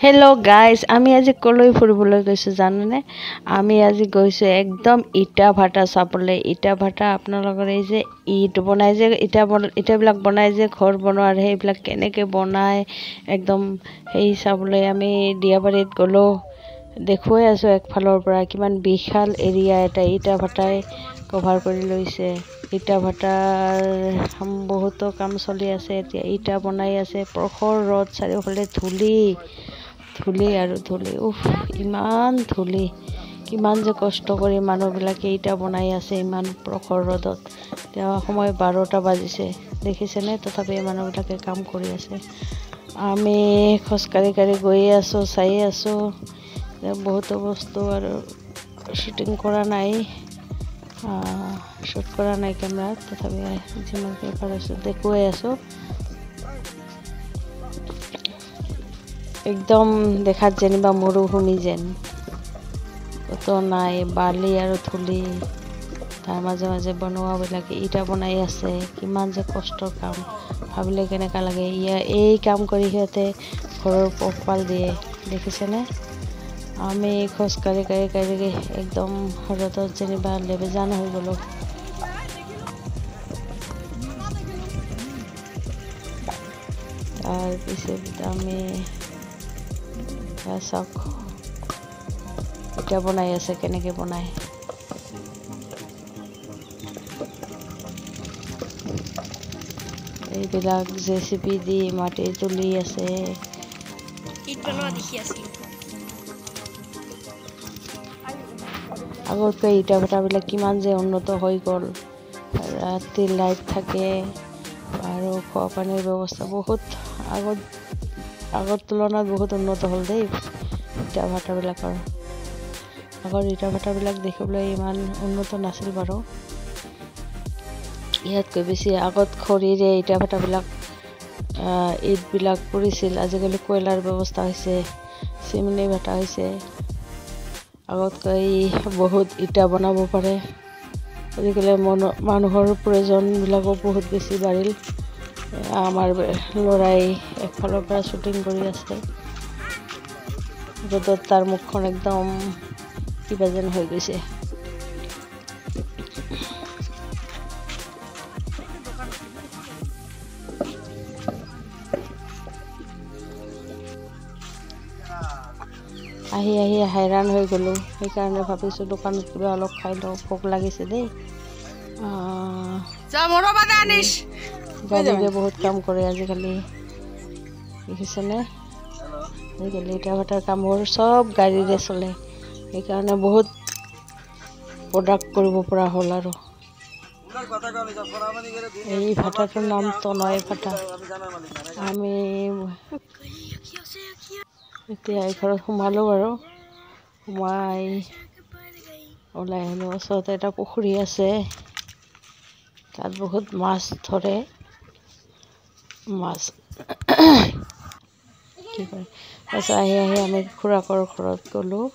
Hello' guys, আমি আজি ক'লৈ ফুৰিবলৈ গৈছোঁ জানেনে? আমি আজি গৈছোঁ একদম ইটা ভাটা চাবলৈ। ইটা ভাটা আপোনালোকৰ এই যে ইট বনাই যে ইটাবিলাক বনাই যে ঘৰ বনোৱাৰ সেইবিলাক কেনেকৈ বনায় একদম সেই চাবলৈ আমি দিয়াবাৰীত গ'লোঁ। দেখুৱাই আছোঁ একফালৰ পৰা কিমান বিশাল এৰিয়া এটা ইটা ভাটাই কভাৰ কৰি লৈছে। ইটা ভাটাৰ বহুতো কাম চলি আছে, এতিয়া ইটা বনাই আছে। প্ৰখৰ ৰ'দ, চাৰিওফালে ধূলি ধূলি আৰু ধূলি, উফ ইমান ধূলি, কিমান যে কষ্ট কৰি মানুহবিলাকে ইটা বনাই আছে ইমান প্ৰখৰ ৰ'দত। তেওঁ সময় 12টা বাজিছে, দেখিছেনে? তথাপি মানুহবিলাকে কাম কৰি আছে। আমি খোজকাঢ়ি কাঢ়ি গৈয়ে আছোঁ, চায়ে আছোঁ বহুতো বস্তু। আৰু শ্বুটিং কৰা নাই, শ্বুট কৰা নাই কেমেৰাত, তথাপি যিমানখিনি পাৰিছোঁ দেখুৱাই আছোঁ। একদম দেখাত যেনিবা মৰুভূমি যেন, ক'তো নাই বালি আৰু ধূলি, তাৰ মাজে মাজে বনোৱাবিলাকে ইটা বনাই আছে। কিমান যে কষ্টৰ কাম, ভাবিলে কেনেকুৱা লাগে। ইয়াৰ এই কাম কৰি সিহঁতে ঘৰৰ পোহপাল দিয়ে, দেখিছেনে? আমি খোজকাঢ়ি কাঢ়ি কাঢ়ি একদম ৰ'দত যেনিবা লেবেজান হৈ গ'লোঁ। তাৰপিছত আমি চাওক ইটা বনাই আছে, কেনেকৈ বনায়। এইবিলাক জে চি পি দি মাটি তুলি আছে। আগতকৈ ইটা ভাটাবিলাক কিমান যে উন্নত হৈ গ'ল। ৰাতি লাইট থাকে আৰু খোৱা পানীৰ ব্যৱস্থা বহুত আগৰ তুলনাত বহুত উন্নত হ'ল দেই ইটা ভাটাবিলাকৰ। আগৰ ইটা ভাটাবিলাক দেখিবলৈ ইমান উন্নত নাছিল বাৰু, ইয়াতকৈ বেছি আগত খৰিৰে ইটা ভাটাবিলাক ইটবিলাক পুৰিছিল। আজিকালি কয়লাৰ ব্যৱস্থা হৈছে, চিমনি ভাটা হৈছে, আগতকৈ বহুত ইটা বনাব পাৰে। আজিকালি মানুহৰ প্ৰয়োজনবিলাকো বহুত বেছি বাঢ়িল। আমাৰ ল'ৰাই একফালৰ পৰা শ্বুটিং কৰি আছে, ৰ'দত তাৰ মুখখন একদম কিবা যেন হৈ গৈছে। আহি আহি হাইৰাণ হৈ গ'লোঁ, সেইকাৰণে ভাবিছোঁ দোকানত কিবা অলপ খাই লওঁ, ভোক লাগিছে দেই। গাড়ীৰে বহুত কাম কৰে আজিকালি, দেখিছেনে? আজিকালি ইটা ভাটাৰ কামবোৰ চব গাড়ীৰে চলে, সেইকাৰণে বহুত প্ৰডাক্ট কৰিব পৰা হ'ল। আৰু এই ভাটাটোৰ নাম তনয় ভাটা। আমি এতিয়া এই ঘৰত সোমালোঁ বাৰু, সোমাই ওলাই আহিলোঁ। ওচৰতে এটা পুখুৰী আছে, তাত বহুত মাছ ধৰে, মাছ কি কৰে। তাৰপিছত আহি আহি আমি খুৰাকৰ ঘৰত গ'লোঁ।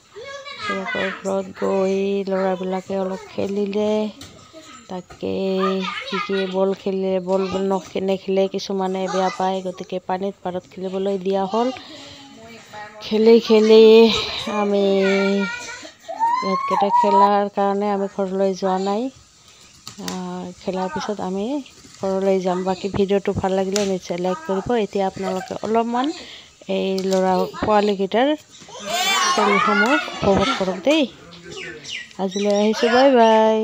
খুৰাকৰ ঘৰত গৈ ল'ৰাবিলাকে অলপ খেলিলে, তাকে কি কি বল খেলিলে, বল নেখেলে কিছুমানে বেয়া পায়, গতিকে পানীত পাৰত খেলিবলৈ দিয়া হ'ল। খেলি খেলি আমি ইহঁতকেইটা খেলাৰ কাৰণে আমি ঘৰলৈ যোৱা নাই। খেলাৰ পিছত আমি ঘৰলৈ যাম। বাকী ভিডিঅ'টো ভাল লাগিলে নিশ্চয় লাইক কৰিব। এতিয়া আপোনালোকে অলপমান এই ল'ৰা পোৱালিকেইটাৰ খেলসমূহ উপভোগ কৰক দেই। আজিলৈ আহিছোঁ, বাই বাই।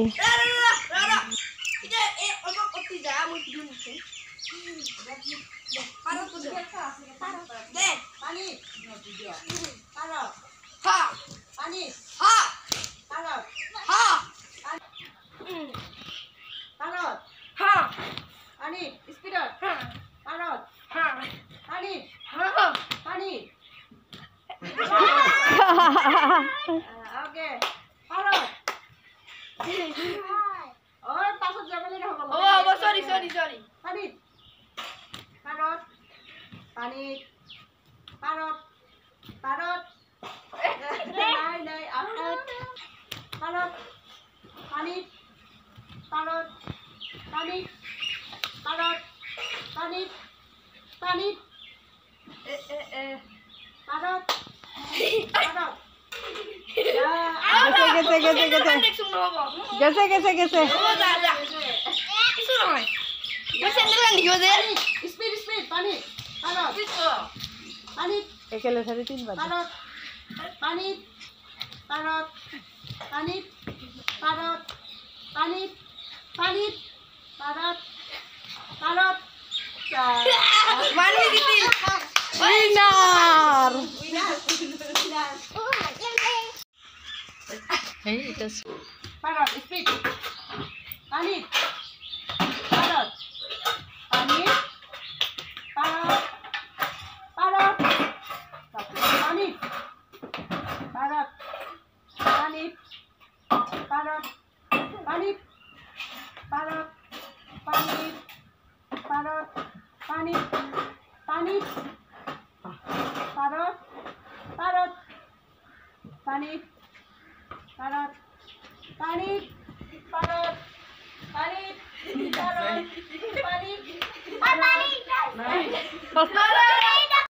পানীত পাৰত। গেছে গেছে গেছে গেছে গেছে গেছে। একেলে সাড়ে তিন বাজে। পানিত পারত পানিত পারত পানিত পানিত পারত পারত। উইনার। পারত স্পিড পানিত পারত পানিত পারত পারত পানিত পারত পানিত পারত পানিত পারত পানিত পারত পানিত পানিত পারত পারত পানিত পারত পানিত পারত পানিত পারত পানিত পারত।